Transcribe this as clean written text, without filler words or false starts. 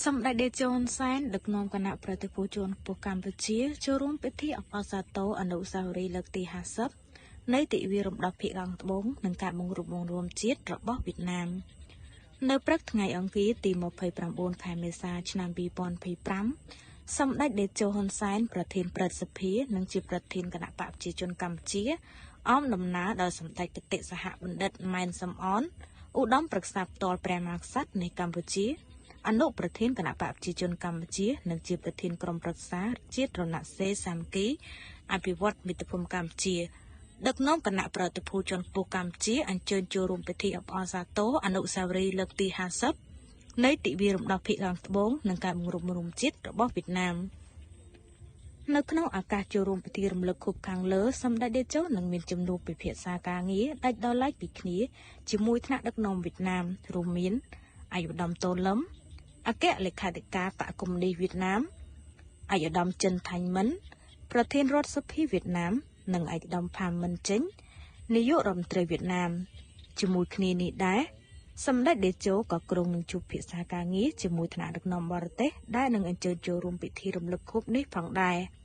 សម្ដេចតេជោហ៊ុនសែនដឹកនាំគណៈប្រតិភូជាន់ខ្ពស់កម្ពុជាចូលរួមពិធីអបអរសាទរអនុស្សាវរីយ៍លើកទី50នៃទិវារំដោះភាគខាងត្បូងនិងការបង្រួបបង្រួមជាតិរបស់វៀតណាម នៅព្រឹកថ្ងៃអង្គារទី29ខែមេសាឆ្នាំ2025សម្ដេចតេជោហ៊ុនសែនប្រធានព្រឹទ្ធសភានិងជាប្រធានគណៈបក្សប្រជាជនកម្ពុជាអមដំណើរដោយសម្ដេចគតិសហបណ្ឌិតម៉ែនសំអនឧត្តមប្រឹក្សាផ្ទាល់ព្រះមហាក្សត្រនៃកម្ពុជាអនុប្រធានគណៈបក្សប្រជាជនកម្ពុជានិងជាប្រធានក្រុមប្រឹក្សាជាតិរណសិរ្សសាមគ្គីអភិវឌ្ឍមាតុភូមិកម្ពុជាដឹកនាំគណៈប្រតិភូជាន់ខ្ពស់កម្ពុជាអញ្ជើញចូលរួមពិធីអបអរសាទរអនុស្សាវរីយ៍លើកទី50នៃទិវារំដោះភាគខាងត្បូងនិងការបង្រួបបង្រួមជាតិរបស់វៀតណាមនៅក្នុងឱកាសចូលរួមពិធីរំលឹកខួបខាងលើសម្ដេចតេជោនឹងមានជំនួបពិភាក្សាការងារដាច់ដោយឡែកពីគ្នាជាមួយថ្នាក់ដឹកនាំវៀតណាមរួមមានឯកឧត្តមតូលឹមអគ្គលេខាធិការបក្សកុម្មុយនីសវៀតណាមឯកឧត្តមចិនថាញ់មិនប្រធានរដ្ឋសភាវៀតណាមនិងឯកឧត្តមផាមមិនចេញនាយករដ្ឋមន្ត្រីវៀតណាមជាមួយគ្នានេះដែរសម្ដេចតេជោក៏គ្រោងនឹងជួបពិភាក្សាការងារជាមួយថ្នាក់ដឹកនាំបរទេសដែលនឹងអញ្ជើញចូលរួមពិធីរំលឹកខួបនេះផងដែរ។